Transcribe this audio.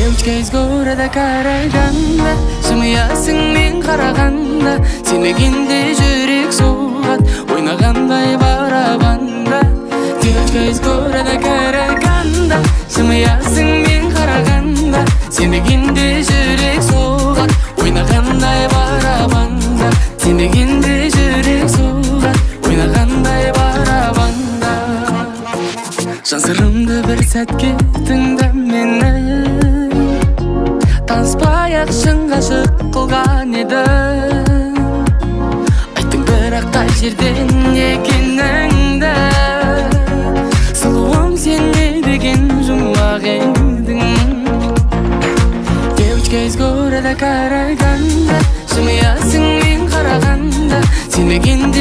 Девочка из города Караганда, жымиясың мен қарағанда, сенбегенде жүрек соғады, ойнағандай барабанда. Девочка из города Караганда, жымиясың мен қарағанда, сенбегенде жүрек соғады, ойнағандай барабанда. Сенбегенде жүрек соғады, ойнағандай барабанда. Жан сырымды бір сәтке тыңда мені, таныспай-ақ шын ғашық қылған едің. Айттың бірақ қай жерден екеніңді, сұлуым сен не деген жұмбақ едің. Девочка из города Караганда, жымиясың мен қарағанда, сенбегенде